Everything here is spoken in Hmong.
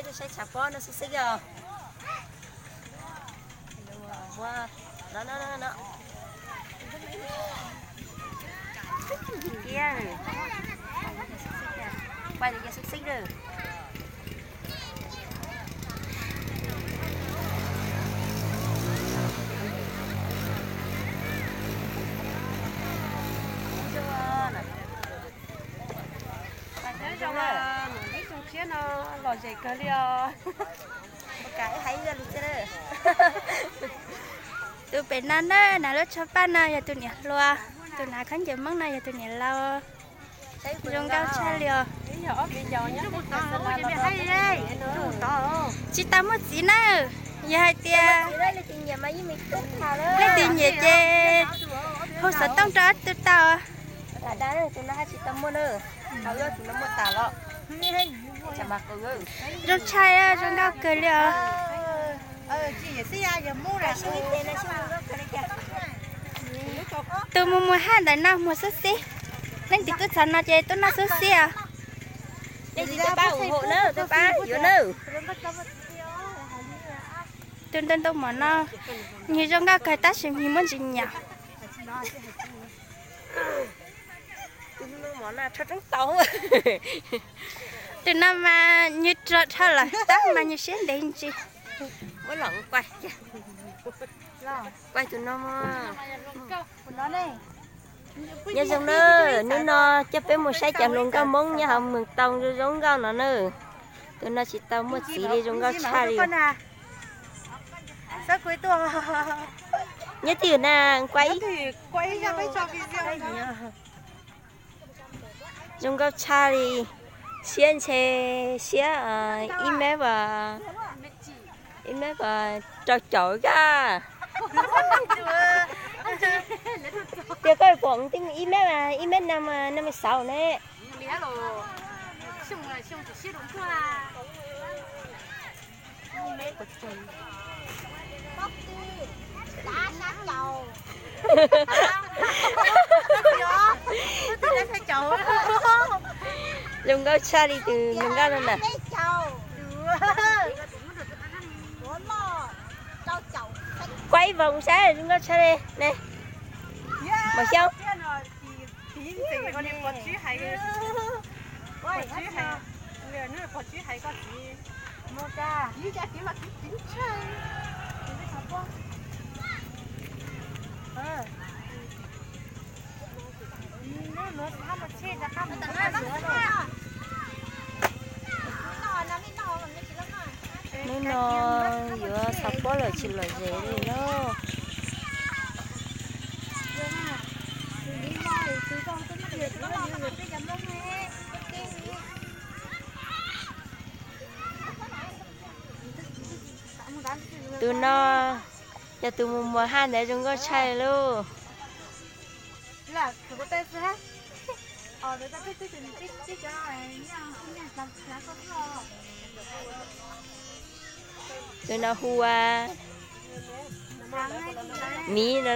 Saib tshav pob no xwb xwb os. No no no no. Cia, pais xwb xwb lawm. Ib xyoo tshiab no lom zem kawg li os. Tus pem no na, hnav lub tsho paj no yog tus niam hluas, tus hnav khaub ncaws Hmoob no yog tus niam laus. Zoo nkauj tshaj li os. Tsis tau muaj txiv na, yog hais tias leej twg nyiam ces hu xov tooj rau ob tug tau. Zoo tshaj, zoo nkauj kawg li os. Tus mus mus haj ntawm no muag xwb xwb. Leej twg tuaj txog no ces tuaj noj xwb xwb os. Leej twg tuaj pab ủng hộ na, tuaj pab yuav na. Tus ntau ntau mov no, nws zoo nkauj kawg tab sis nws muaj ntsis nyam. Tus no mas nws rog dhau lawm tab mas nws siab ntev ntsis. Nyob zoo na, hnub no coj peb mus saib cov hluas nkauj Hmoob nyob hauv Moos Toos zoo zoo nkauj no na. Tus no tsis tau muaj txiv li zoo nkauj tshaj li. Nyob twg na, kuaj ib. Zoo nkauj tshaj li, siab ntshe siab ib mev, ib mev rau caum koj. Tias koj pom ib mev, ib mev năm, năm mươi sáu ne. Zoo nkauj tshaj li tus hluas nkauj no na. Kuaj ib voo saib zoo nkauj tshaj li ne. Mas xyov. Hnub no yuav xav pob lawm tsis lom zem li na. Tus no yog tus mus muag haj ntawd zoo nkauj tshaj lauj. Tus no hu ua Miv no.